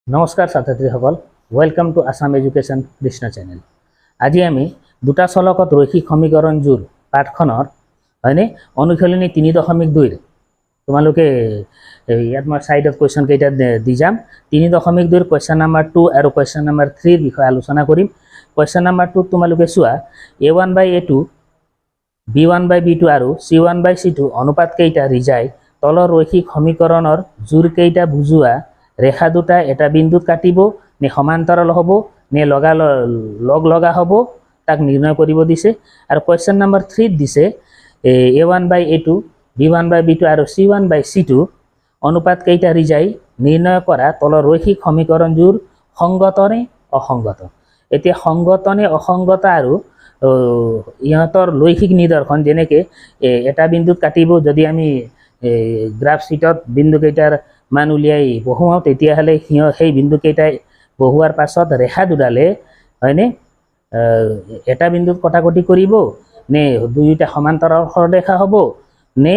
নমস্কাৰ ছাত্ৰ ছাত্ৰীসকল, welcome to Assam Education Krishna channel. আজি আমি দুটা চলকত ৰৈখিক সমীকৰণ জোৰ পাঠখনৰ, হয়নে, অনুশীলনী 3.2ৰ তোমালোকে এই ইয়াত মই ছাইডত কুৱেশ্যন কেইটা দি যাম। 3.2ৰ কুৱেশ্যন নাম্বাৰ 2 আৰু কুৱেশ্যন নাম্বাৰ 3ৰ বিষয়ে আলোচনা কৰিম। কুৱেশ্যন নাম্বাৰ 2ত তোমালোকে চোৱা, a one by a two, b one by b two আৰু c one by c two অনুপাত কেইটা ৰিজাই তলৰ ৰৈখিক সমীকৰণৰ জোৰ কেইটা বুজোৱা ৰেখা দুটা এটা বিন্দুত কাটিব নে সমান্তৰাল হ'ব নে লগ লগা হ'ব, তাক নিৰ্ণয় কৰিব দিছে। আৰু কুৱেশ্যন নাম্বাৰ 3ত দিছে, a one by a two, b one by b two আৰু c one by c two অনুপাত কেইটা ৰিজাই নিৰ্ণয় কৰা তলৰ ৰৈখিক সমীকৰণযোৰ সংগত নে অসংগত। এতিয়া সংগত নে অসংগত আৰু ইহঁতৰ লৈখিক নিদৰ্শন, যেনেকৈ এটা বিন্দুত কাটিব, যদি আমি গ্ৰাফ শ্বীটত বিন্দুকেইটাৰ মান উলিয়াই বহুৱাওঁ, তেতিয়াহ'লে সেই বিন্দুকেইটাই বহুৱাৰ পাছত ৰেখা দুডালে, হয়নে, এটা বিন্দুত কটাকটি কৰিব নে দুয়োটা সমান্তৰাল সৰলৰেখা হ'ব নে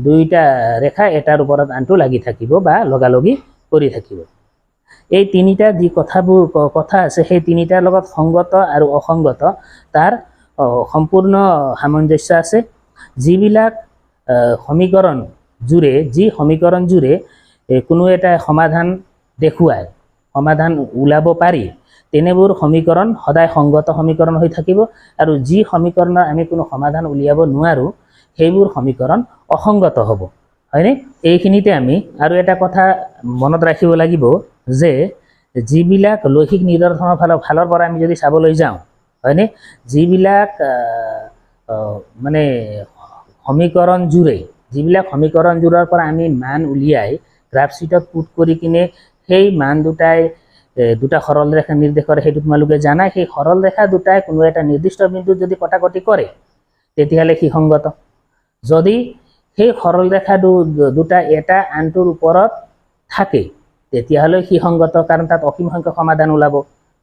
দুয়োটা ৰেখা এটাৰ ওপৰত আনটো লাগি থাকিব বা লগালগি কৰি থাকিব, এই তিনিটা যি কথাবোৰ কথা আছে, সেই তিনিটাৰ লগত সংগত আৰু অসংগত তাৰ সম্পূৰ্ণ সামঞ্জস্য আছে। যিবিলাক সমীকৰণ জোৰে, যি সমীকৰণ জোৰে কোনো এটা সমাধান দেখুৱায়, সমাধান ওলাব পাৰি, তেনেবোৰ সমীকৰণ সদায় সংগত সমীকৰণ হৈ থাকিব আৰু যি সমীকৰণৰ আমি কোনো সমাধান উলিয়াব নোৱাৰোঁ, সেইবোৰ সমীকৰণ অসংগত হ'ব, হয়নে? এইখিনিতে আমি আৰু এটা কথা মনত ৰাখিব লাগিব যে যিবিলাক লৈখিক নিদৰ্শনৰ ফালৰ পৰা আমি যদি চাবলৈ যাওঁ, হয়নে, যিবিলাক মানে সমীকৰণ জোৰে, যিবিলাক সমীকৰণ জোৰৰ পৰা আমি মান উলিয়াই গ্ৰাফ শ্বীটত পুট কৰি কিনে সেই মান দুটাই দুটা সৰল ৰেখা নিৰ্দেশ কৰে, সেইটো তোমালোকে জানা। সেই সৰল ৰেখা দুটাই কোনো এটা নিৰ্দিষ্ট বিন্দুত যদি কটাকটি কৰে, তেতিয়াহ'লে সি সংগত। যদি সেই সৰল ৰেখা দুটা এটা আনটোৰ ওপৰত থাকে, তেতিয়াহ'লে সি সংগত, কাৰণ তাত অসীম সংখ্যক সমাধান ওলাব,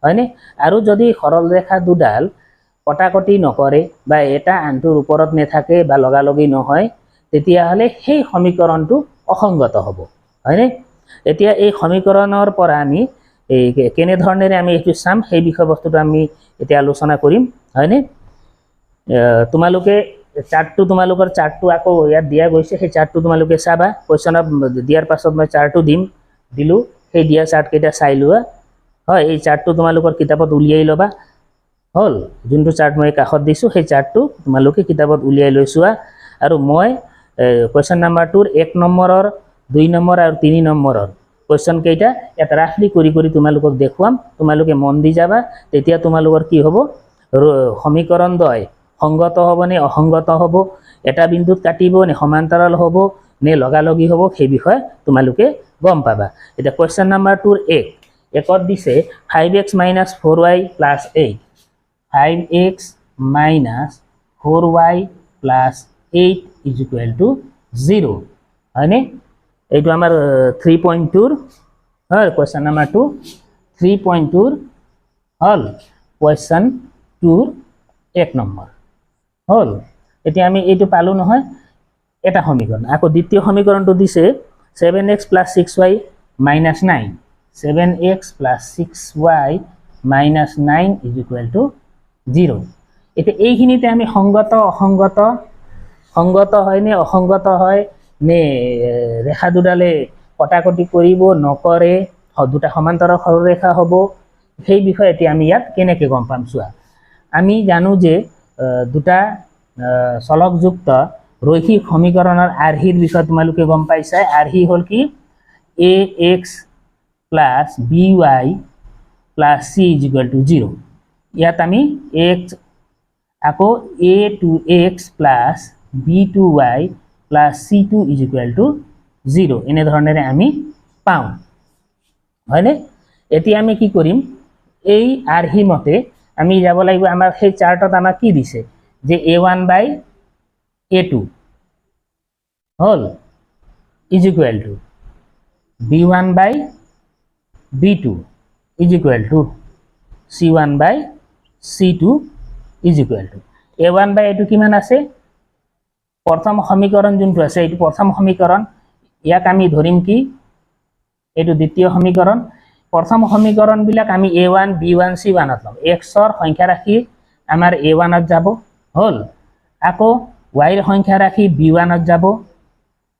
হয়নে? আৰু যদি সৰল ৰেখা দুডাল কটাকটি নকৰে বা এটা আনটোৰ ওপৰত নাথাকে বা লগালগি নহয়, তেতিয়াহ'লে সেই সমীকৰণটো অসংগত হ'ব, হয়নে? এতিয়া এই সমীকৰণৰ পৰা আমি এই কেনেধৰণেৰে আমি এইটো চাম, সেই বিষয়বস্তুটো আমি এতিয়া আলোচনা কৰিম, হয়নে? তোমালোকে চাৰ্টটো, তোমালোকৰ চাৰ্টটো আকৌ ইয়াত দিয়া গৈছে, সেই চাৰ্টটো তোমালোকে চাবা। কুৱেশ্যনত দিয়াৰ পাছত মই চাৰ্টটো দিলোঁ, সেই দিয়া চাৰ্টকেইটা চাই লোৱা। হয়, এই চাৰ্টটো তোমালোকৰ কিতাপত উলিয়াই ল'বা। হ'ল, যোনটো চাৰ্ট মই কাষত দিছোঁ, সেই চাৰ্টটো তোমালোকে কিতাপত উলিয়াই লৈ চোৱা। আৰু মই কুৱেশ্যন নাম্বাৰ 2ৰ 1 নম্বৰৰ, 2 নম্বৰ আৰু 3 নম্বৰৰ কুৱেশ্যন কেইটা ইয়াত ৰাফলি কৰি কৰি তোমালোকক দেখুৱাম। তোমালোকে মন দি যাবা, তেতিয়া তোমালোকৰ কি হ'ব, সমীকৰণদ্বয় সংগত হ'ব নে অসংগত হ'ব, এটা বিন্দুত কাটিব নে সমান্তৰাল হ'ব নে লগালগি হ'ব, সেই বিষয়ে তোমালোকে গম পাবা। এতিয়া কুৱেশ্যন নাম্বাৰ 2ৰ 1ত দিছে five x minus four y plus eight, five x minus four y plus eight is equal to zero, হয়নে? এইটো আমাৰ 3.2ৰ হয়, কুৱেশ্যন নাম্বাৰ 2, 3.2ৰ হ'ল কুৱেশ্যন 2ৰ 1 নম্বৰ হ'ল। এতিয়া আমি এইটো পালোঁ নহয় এটা সমীকৰণ। আকৌ দ্বিতীয় সমীকৰণটো দিছে seven x plus six y minus nine, seven x plus six y minus nine is equal to zero. এতিয়া এইখিনিতে আমি সংগত অসংগত, সংগত হয় নে অসংগত হয় নে ৰেখা দুডালে কটাকটি কৰিব নকৰে, দুটা সমান্তৰাল সৰলৰেখা হ'ব, সেই বিষয়ে এতিয়া আমি ইয়াত কেনেকৈ গম পাম চোৱা। আমি জানো যে দুটা চলকযুক্ত ৰৈখিক সমীকৰণৰ আৰ্হিৰ বিষয়ে তোমালোকে গম পাইছা। আৰ্হি হ'ল কি? A x plus b y plus c is equal to zero. ইয়াত আমি এক্স আকৌ a two x plus b two y plus c two is equal to zero, এনেধৰণেৰে আমি পাওঁ, হয়নে? এতিয়া আমি কি কৰিম? এই আৰ্হি মতে আমি যাব লাগিব। আমাৰ সেই চাৰ্টত আমাক কি দিছে যে a one by a two হ'ল is equal to b one by b two is equal to c one by c two is equal to a one by a two কিমান আছে? প্ৰথম সমীকৰণ যোনটো আছে, এইটো প্ৰথম সমীকৰণ, ইয়াক আমি ধৰিম কি, এইটো দ্বিতীয় সমীকৰণ। প্ৰথম সমীকৰণবিলাক আমি এ ওৱান বি ওৱান চি ওৱানত ল'ম। এক্সৰ সংখ্যা ৰাশি আমাৰ এ ওৱানত যাব, হ'ল। আকৌ ৱাইৰ সংখ্যা ৰাশি বি ওৱানত যাব,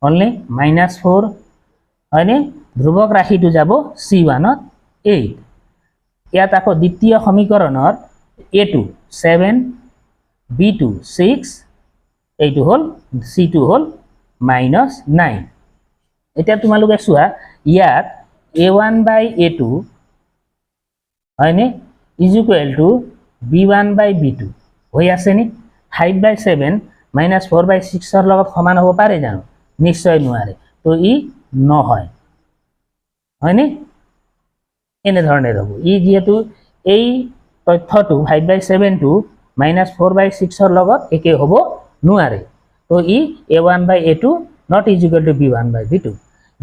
হ'লনে? মাইনাছ ফ'ৰ, হয়নে? ধ্ৰুৱক ৰাশিটো যাব চি ওৱানত এইট। ইয়াত আকৌ দ্বিতীয় সমীকৰণৰ A two seven, B two six, এইটো হ'ল চি টু হ'ল মাইনাছ নাইন। এতিয়া তোমালোকে চোৱা, ইয়াত A one by A two, হয়নে, is equal to B one by B two হৈ আছেনে? Five by seven minus four by ছিক্সৰ লগত সমান হ'ব পাৰে জানো? নিশ্চয় নোৱাৰে। তো ই নহয়, হয়নে? এনেধৰণে হ'ব। ই যিহেতু এই তথ্যটো ফাইভ বাই ছেভেনটো মাইনাছ ফ'ৰ বাই ছিক্সৰ লগত একে হ'ব নোৱাৰে। তো ই A one by A two not is equal to B one by B two.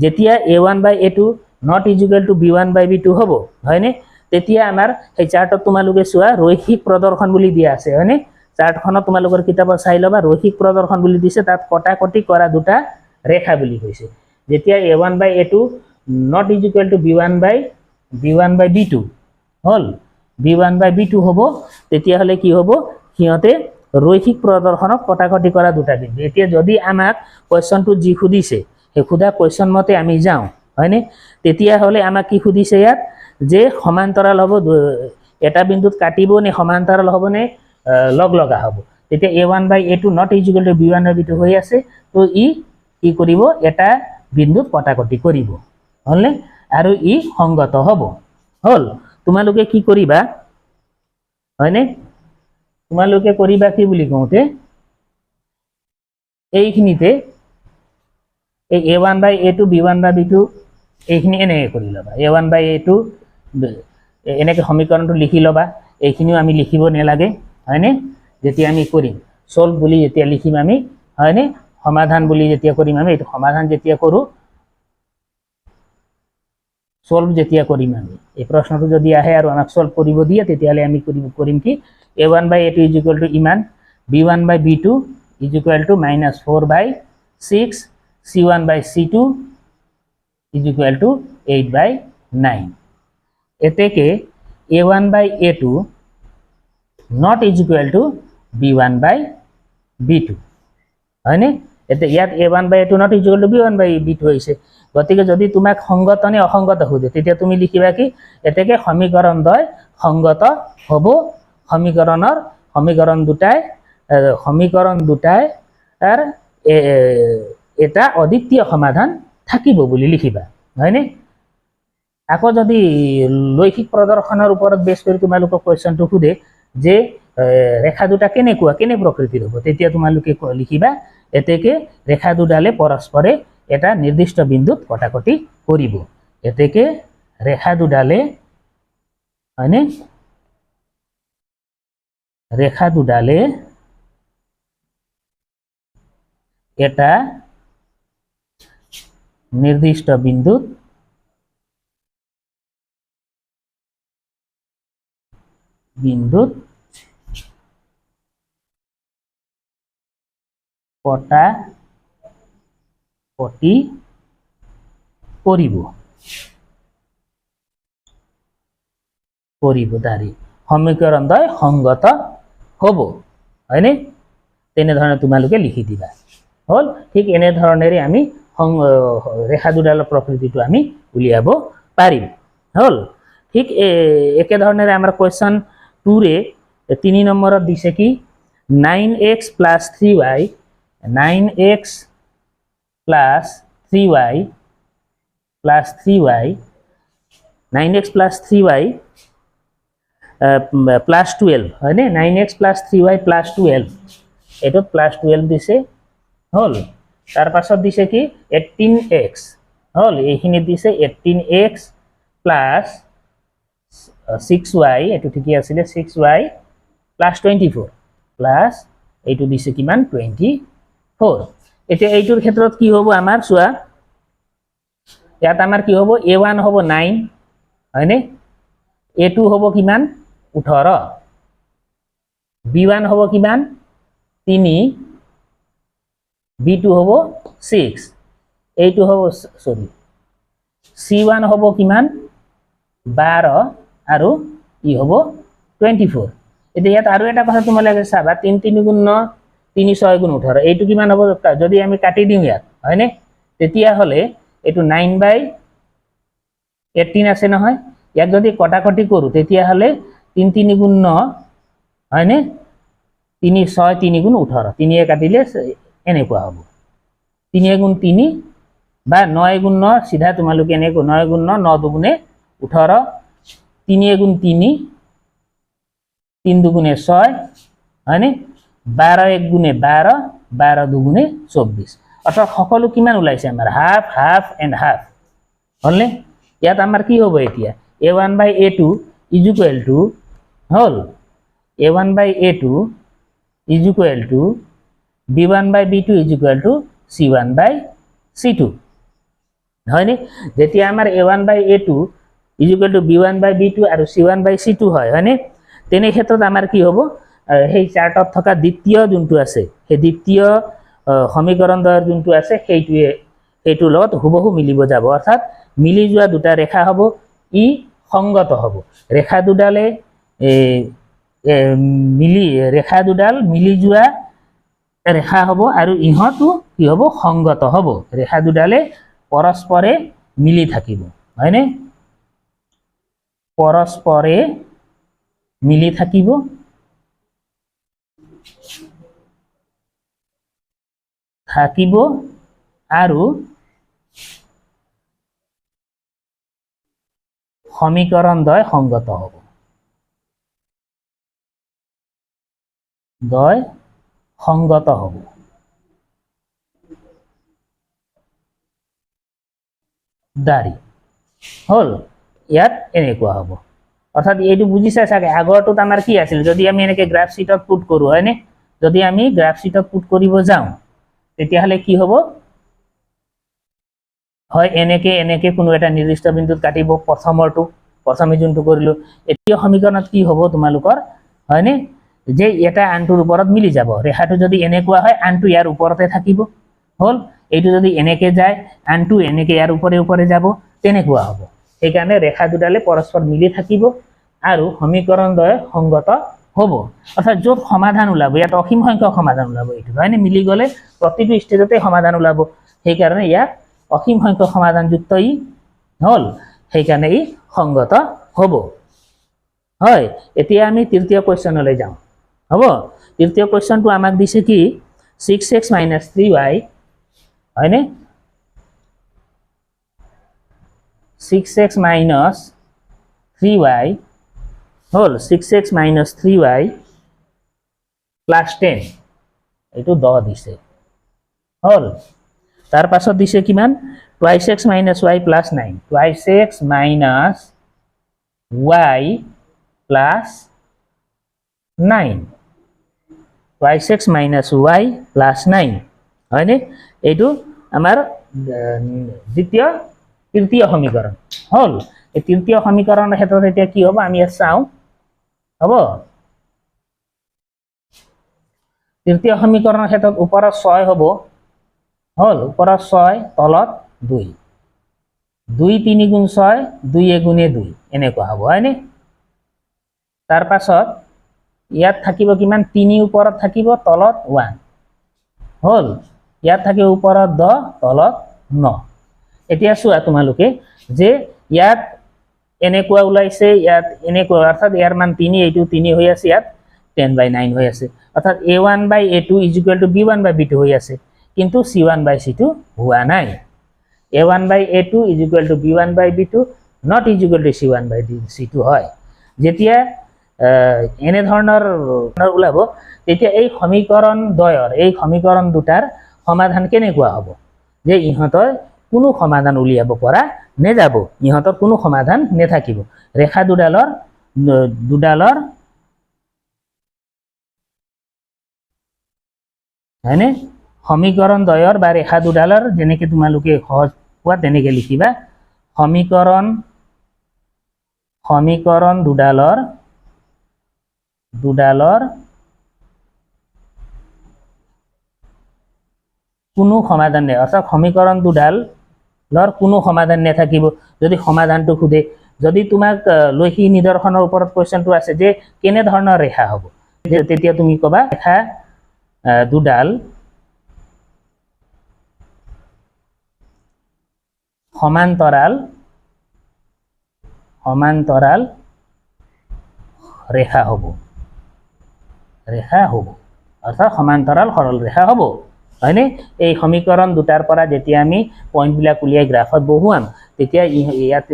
যেতিয়া A one by A two not is equal to B one by B two হ'ব, হয়নে, তেতিয়া আমাৰ সেই চাৰ্টত তোমালোকে চোৱা ৰৈখিক প্ৰদৰ্শন বুলি দিয়া আছে, হয়নে? চাৰ্টখনত তোমালোকৰ কিতাপত চাই ল'বা, ৰৈখিক প্ৰদৰ্শন বুলি দিছে, তাত কটাকটি কৰা দুটা ৰেখা বুলি কৈছে। যেতিয়া A one by A two not is equal to B one by B two হ'ল, B one by B two হ'ব, তেতিয়াহ'লে কি হ'ব? সিহঁতে ৰৈখিক প্ৰদৰ্শনক কটাকটি কৰা দুটা বিন্দু। এতিয়া যদি আমাক কুৱেশ্যনটো যি সুধিছে সেই সোধা কুৱেশ্যন মতে আমি যাওঁ, হয়নে, তেতিয়াহ'লে আমাক কি সুধিছে ইয়াত? যে সমান্তৰাল হ'ব, এটা বিন্দুত কাটিব নে সমান্তৰাল হ'ব নে লগ লগা হ'ব। তেতিয়া A one by A two not is equal to B one by B two হৈ আছে, তো ই কি কৰিব? এটা বিন্দুত কটাকটি কৰিব, হ'লনে? আৰু ই সংগত হ'ব, হ'ল। তোমালোকে কি কৰিবা, হয়নে, তোমালোকে কৰিবা কি বুলি কওঁতে এইখিনিতে এই A one by A two B one by B two এইখিনি এনেকৈ কৰি ল'বা। A one by A two এনেকৈ সমীকৰণটো লিখি ল'বা, এইখিনিও আমি লিখিব নালাগে, হয়নে? যেতিয়া আমি কৰিম চল্ভ বুলি যেতিয়া লিখিম আমি, হয়নে, সমাধান বুলি যেতিয়া কৰিম আমি, এইটো সমাধান যেতিয়া কৰোঁ, চল্ভ যেতিয়া কৰিম আমি, এই প্ৰশ্নটো যদি আহে আৰু আমাক চল্ভ কৰিব দিয়ে, তেতিয়াহ'লে আমি কৰিম কি? A one by A two is equal to ইমান, B one by B two is equal to minus four by six, C one by C two is equal to eight by nine. এতেকে A one by A two not is equal to B one by B two, হয়নে? এতিয়া ইয়াত A one by A two not is equal to B one by B two হৈছে। গতিকে যদি তোমাক সংগত নে অসংগত সোধে, তেতিয়া তুমি লিখিবা কি? এতেকে সমীকৰণদ্বয় সংগত হ'ব, সমীকৰণ দুটাই তাৰ এটা অদ্বিতীয় সমাধান থাকিব বুলি লিখিবা, হয়নে? আকৌ যদি লৈখিক প্ৰদৰ্শনৰ ওপৰত বেছ কৰি তোমালোকক কুৱেশ্যনটো সোধে যে ৰেখা দুটা কেনেকুৱা, কেনে প্ৰকৃতিৰ হ'ব, তেতিয়া তোমালোকে লিখিবা এতেকে ৰেখা দুডালে পৰস্পৰে এটা নিৰ্দিষ্ট বিন্দুত কটাকটি কৰিব। এতেকে ৰেখা দুডালে, হয়নে, ৰেখা দুডালে এটা নিৰ্দিষ্ট বিন্দুত কটাকটি কৰিব কৰিব দাঁড়ি সমীকৰণদ্বয় সংগত হ'ব, হয়নে? তেনেধৰণে তোমালোকে লিখি দিবা, হ'ল। ঠিক এনেধৰণেৰে আমি ৰেখা দুডালৰ প্ৰকৃতিটো আমি উলিয়াব পাৰিম, হ'ল। ঠিক একেধৰণেৰে আমাৰ কুৱেশ্যন টুৰে 3 নম্বৰত দিছে কি, nine X plus three Y, nine X plus three Y plus three Y, nine X plus three Y plus 12, হয়নে? Nine X plus three Y plus 12, এইটোত প্লাছ 12 দিছে, হ'ল। তাৰপাছত দিছে কি 18 এক্স, হ'ল, এইখিনিত দিছে 18 এক্স প্লাছ 6 ৱাই, এইটো ঠিকেই আছিলে, 6 ৱাই প্লাছ 24 প্লাছ এইটো দিছে কিমান 24। এতিয়া এইটোৰ ক্ষেত্ৰত কি হ'ব আমাৰ চোৱা, ইয়াত আমাৰ কি হ'ব, a1 হ'ব 9 হয়নে, a2 হ'ব কিমান 18, b1 হ'ব কিমান 3, b2 হ'ব 6, এইটো হ'ব সৰি c1 হ'ব কিমান 12 আৰু ই হ'ব 24। এতিয়া ইয়াত আৰু এটা কথা তোমালোকে চাবা, 3 3 গুণ 9, 3 6 গুণ 18, এইটো কিমান হ'ব যদি আমি কাটি দিওঁ ইয়াত, হয়নে? তেতিয়াহ'লে এইটো 9/18 আছে নহয়, ইয়াক যদি কটাকটি কৰোঁ তেতিয়াহ'লে 3 3 গুণ 9, হয়নে? 3 6 3 গুণ 18, 3 কাটিলে এনেকুৱা হ'ব, 3 গুণ 3 বা 9 গুণ 9, চিধা তোমালোকে এনেকৈ 9 গুণ 9, 9 দুগুণে 18, 3 গুণ 3, 3 দুগুণে 6, হয়নে? 12 1 গুণে 12, 12 দুগুণে 24। অৰ্থাৎ সকলো কিমান ওলাইছে আমাৰ? হাফ, হাফ এণ্ড হাফ, হ'লনে? ইয়াত আমাৰ কি হ'ব এতিয়া? a1 by a2 is equal to হ'ল a1 by a2 is equal to b1 by b2 is equal to c1 by c2, হয়নে? যেতিয়া আমাৰ a1 by a2 is equal to b1 by b2 আৰু c1 by c2 হয়, হয়নে? তেনে ক্ষেত্ৰত আমাৰ কি হ'ব? সেই চাৰ্টত থকা দ্বিতীয় যোনটো আছে, সেই দ্বিতীয় সমীকৰণ দ্বয়ৰ যোনটো আছে সেইটোৰ লগত হুবহু মিলিব যাব, অৰ্থাৎ মিলি যোৱা দুটা ৰেখা হ'ব, ই সংগত হ'ব। ৰেখা দুডালে মিলি, ৰেখা দুডাল মিলি যোৱা ৰেখা হ'ব আৰু ইহঁতো কি হ'ব? সংগত হ'ব। ৰেখা দুডালে পৰস্পৰে মিলি থাকিব, হয়নে? পৰস্পৰে মিলি থাকিব থাকিব আৰু সমীকৰণ দ্বয় সংগত হ'ব, দ্বয় সংগত হ'ব। দাড়ি হ'ল ইয়াত এনেকুৱা হ'ব। অৰ্থাৎ এইটো বুজিছা চাগে, আগৰটোত আমাৰ কি আছিল? যদি আমি এনেকৈ গ্ৰাফ শ্বীটত পুট কৰোঁ, হয়নে? যদি আমি গ্ৰাফ শ্বীটত পুট কৰিব যাওঁ তেতিয়াহ'লে কি হ'ব? হয় এনেকে এনেকে কোনো এটা নিৰ্দিষ্ট বিন্দুত কাটিব, প্ৰথমৰটো প্ৰথমে যোনটো কৰিলোঁ। এতিয়া সমীকৰণত কি হ'ব তোমালোকৰ, হয়নে? যে এটা আনটোৰ ওপৰত মিলি যাব। ৰেখাটো যদি এনেকুৱা হয় আনটো ইয়াৰ ওপৰতে থাকিব, হ'ল। এইটো যদি এনেকে যায় আনটো এনেকে ইয়াৰ ওপৰে ওপৰে যাব, তেনেকুৱা হ'ব। সেইকাৰণে ৰেখা দুডালে পৰস্পৰ মিলি থাকিব আৰু সমীকৰণ দ্বয় সংগত হ'ব। অৰ্থাৎ য'ত সমাধান ওলাব, ইয়াত অসীম সংখ্যক সমাধান ওলাব, এইটো হয়নে? মিলি গ'লে প্ৰতিটো ষ্টেজতে সমাধান ওলাব, সেইকাৰণে ইয়াক অসীম সংখ্যক সমাধানযুক্ত ই হ'ল, সেইকাৰণে ই সংগত হ'ব। হয়, এতিয়া আমি তৃতীয় কুৱেশ্যনলৈ যাওঁ, হ'ব? তৃতীয় কুৱেশ্যনটো আমাক দিছে কি? 6x minus 3y, হয়নে? 6x minus 3y হ'ল, 6x minus 3y plus 10, এইটো 10 দিছে, হ'ল। তাৰ পাছত দিছে কিমান? Twice x minus y plus 9, twice x minus y plus 9, twice x minus y plus 9, হয়নে? এইটো আমাৰ দ্বিতীয় তৃতীয় সমীকৰণ হ'ল। এই তৃতীয় সমীকৰণৰ ক্ষেত্ৰত এতিয়া কি হ'ব আমি ইয়াত চাওঁ, হ'ব? তৃতীয় সমীকৰণৰ ক্ষেত্ৰত ওপৰত 6 হ'ব, হ'ল, ওপৰত 6 তলত 2, 2 3 গুণ 6, 2 এগুণে 2, এনেকুৱা হ'ব, হয়নে? তাৰ পাছত ইয়াত থাকিব কিমান? 3 ওপৰত থাকিব, তলত 1, হ'ল। ইয়াত থাকিব ওপৰত 10, তলত 9। এতিয়া চোৱা তোমালোকে যে ইয়াত এনেকুৱা ওলাইছে, ইয়াত এনেকুৱা, অৰ্থাৎ ইয়াৰ মান 3, এইটো 3 হৈ আছে, ইয়াত 10/9 হৈ আছে। অৰ্থাৎ a1 by a2 is equal to b1 by b2 হৈ আছে, কিন্তু c1 by c2 হোৱা নাই। a1 by a2 is equal to b1 by b2 not is equal to c1 by c2 হয়। যেতিয়া এনেধৰণৰ ওলাব তেতিয়া এই সমীকৰণ দ্বয়ৰ, এই সমীকৰণ দুটাৰ সমাধান কেনেকুৱা হ'ব? যে ইহঁতৰ কোনো সমাধান উলিয়াব পৰা নেযাব, ইহঁতৰ কোনো সমাধান নেথাকিব। ৰেখা দুডালৰ হয়নে? সমীকৰণ দ্বয়ৰ বা ৰেখা দুডালৰ যেনেকে তোমালোকে সহজ পোৱা তেনেকে লিখিবা। সমীকৰণ দুডালৰ কোনো সমাধান নাই, অৰ্থাৎ সমীকৰণ দুডালৰ কোনো সমাধান নাথাকিব। যদি সমাধানটো সোধে যদি তোমাক লৈখিক নিদৰ্শনৰ ওপৰত কুৱেশ্যনটো আছে যে কেনেধৰণৰ ৰেখা হ'ব, তেতিয়া তুমি ক'বা ৰেখা দুডাল সমান্তৰাল সমান্তৰাল ৰেখা হ'ব, ৰেখা হ'ব, অৰ্থাৎ সমান্তৰাল সৰল ৰেখা হ'ব, হয়নে? এই সমীকৰণ দুটাৰ পৰা যেতিয়া আমি পইণ্টবিলাক উলিয়াই গ্ৰাফত বহুৱাম, তেতিয়া ইয়াত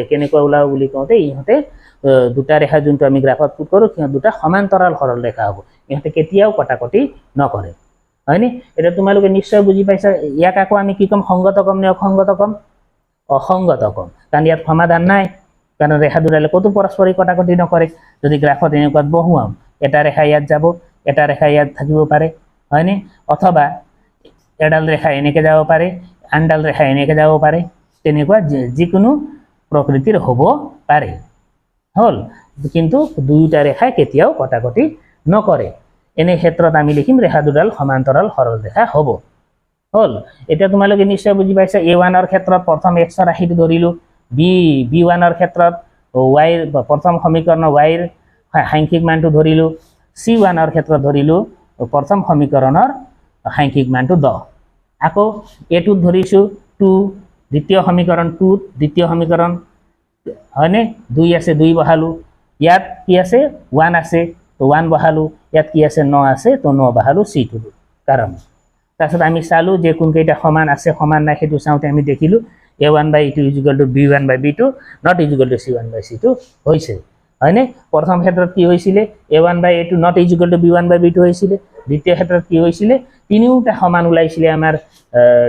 কেনেকুৱা ওলাব বুলি কওঁতে ইহঁতে দুটা ৰেখা যোনটো আমি গ্ৰাফত পুট কৰোঁ, সিহঁত দুটা সমান্তৰাল সৰল ৰেখা হ'ব, ইহঁতে কেতিয়াও কটাকটি নকৰে, হয়নে? এতিয়া তোমালোকে নিশ্চয় বুজি পাইছা। ইয়াক আকৌ আমি কি ক'ম, সংগত ক'ম নে অসংগত ক'ম? অসংগত ক'ম, কাৰণ ইয়াত সমাধান নাই, কাৰণ ৰেখা দুডালে ক'তো পৰস্পৰিক কটাকটি নকৰে। যদি গ্ৰাফত এনেকুৱাত বহুৱাম, এটা ৰেখা ইয়াত যাব, এটা ৰেখা ইয়াত থাকিব পাৰে, হয়নে? অথবা এডাল ৰেখা এনেকৈ যাব পাৰে, আনডাল ৰেখা এনেকৈ যাব পাৰে, তেনেকুৱা যিকোনো প্ৰকৃতিৰ হ'ব পাৰে, হ'ল। কিন্তু দুয়োটা ৰেখাই কেতিয়াও কটাকটি নকৰে। এনে ক্ষেত্ৰত আমি লিখিম ৰেখা দুডাল সমান্তৰাল সৰল ৰেখা হ'ব, হ'ল। এতিয়া তোমালোকে নিশ্চয় বুজি পাইছা, এ ওৱানৰ ক্ষেত্ৰত প্ৰথম এক্সৰ ৰাশিটো ধৰিলোঁ, বি ওৱানৰ ক্ষেত্ৰত ৱাইৰ প্ৰথম সমীকৰণৰ ৱাইৰ সাংখ্যিক মানটো ধৰিলোঁ, চি ওৱানৰ ক্ষেত্ৰত ধৰিলোঁ প্ৰথম সমীকৰণৰ সাংখ্যিক মানটো 10। আকৌ এটোত ধৰিছোঁ 2, দ্বিতীয় সমীকৰণ 2ত দ্বিতীয় সমীকৰণ, হয়নে? 2 আছে, 2 বহালোঁ। ইয়াত কি আছে? 1 আছে, তো 1 বহালোঁ। ইয়াত কি আছে? 9 আছে, তো 9 বহালোঁ চি টুৰ কাৰণে। তাৰপিছত আমি চালোঁ যে কোনকেইটা সমান আছে সমান নাই, সেইটো চাওঁতে আমি দেখিলোঁ A one by A two is equal to B one by B two not is equal to C one by C two হৈছে, হয়নে? প্ৰথম ক্ষেত্ৰত কি হৈছিলে? A one by A two not is equal to B one by B two হৈছিলে। দ্বিতীয় ক্ষেত্ৰত কি হৈছিলে? তিনিওটা সমান ওলাইছিলে। আমাৰ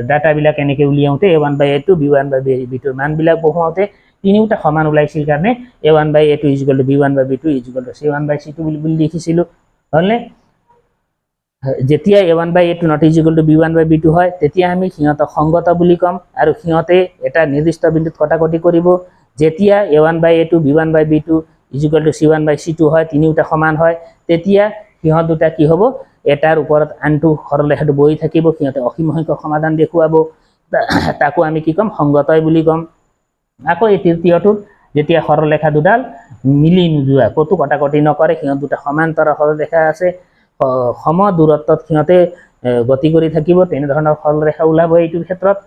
ডাটাবিলাক এনেকৈ উলিয়াওঁতে A one by A two B one by B tour মানবিলাক বহুৱাওঁতে তিনিওটা সমান ওলাইছিল কাৰণে A one by A two is equal to B one by B two is equal to C one by C two বুলি লিখিছিলোঁ, হ'লনে? যেতিয়া A one by A two not is equal to B one by B two হয়, তেতিয়া আমি সিহঁতক সংগত বুলি ক'ম আৰু সিহঁতে এটা নিৰ্দিষ্ট বিন্দুত কটাকটি কৰিব। যেতিয়া A one by A two B one by B two is equal to C one by C two হয়, তিনিওটা সমান হয়, তেতিয়া সিহঁত দুটা কি হ'ব? এটাৰ ওপৰত আনটো সৰল ৰেখাটো বহি থাকিব, সিহঁতে অসীম সংখ্যক সমাধান দেখুৱাব, তাকো আমি কি ক'ম? সংগতই বুলি ক'ম। আকৌ এই তৃতীয়টোত যেতিয়া সৰল ৰেখা দুডাল মিলি নোযোৱা, ক'তো কটাকটি নকৰে, সিহঁত দুটা সমান্তৰাল সৰল ৰেখা আছে, সম দূৰত্বত সিহঁতে গতি কৰি থাকিব, তেনেধৰণৰ সৰল ৰেখা ওলাব এইটোৰ ক্ষেত্ৰত।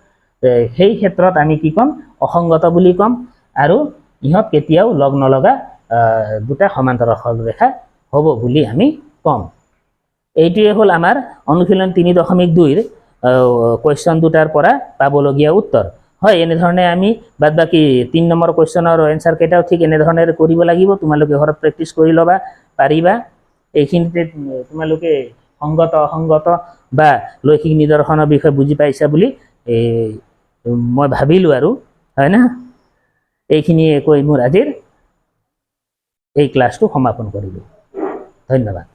সেই ক্ষেত্ৰত আমি কি ক'ম? অসংগত বুলি ক'ম আৰু ইহঁত কেতিয়াও লগ নলগা দুটা সমান্তৰাল সৰল ৰেখা হ'ব বুলি আমি ক'ম। এইটোৱে হ'ল আমাৰ অনুশীলন 3.2ৰ কুৱেশ্যন দুটাৰ পৰা পাবলগীয়া উত্তৰ। হয়, এনেধৰণে আমি বাদ বাকী 3 নম্বৰ কুৱেশ্যনৰ এনচাৰ কেইটাও ঠিক এনেধৰণেৰে কৰিব লাগিব। তোমালোকে ঘৰত প্ৰেক্টিচ কৰি ল'বা, পাৰিবা। এইখিনিতে তোমালোকে সংগত অসংগত বা লৈখিক নিদৰ্শনৰ বিষয়ে বুজি পাইছা বুলি মই ভাবিলোঁ আৰু, হয় না? এইখিনিয়ে কৈ মোৰ আজিৰ এই ক্লাছটো সমাপন কৰিলোঁ। ধন্যবাদ।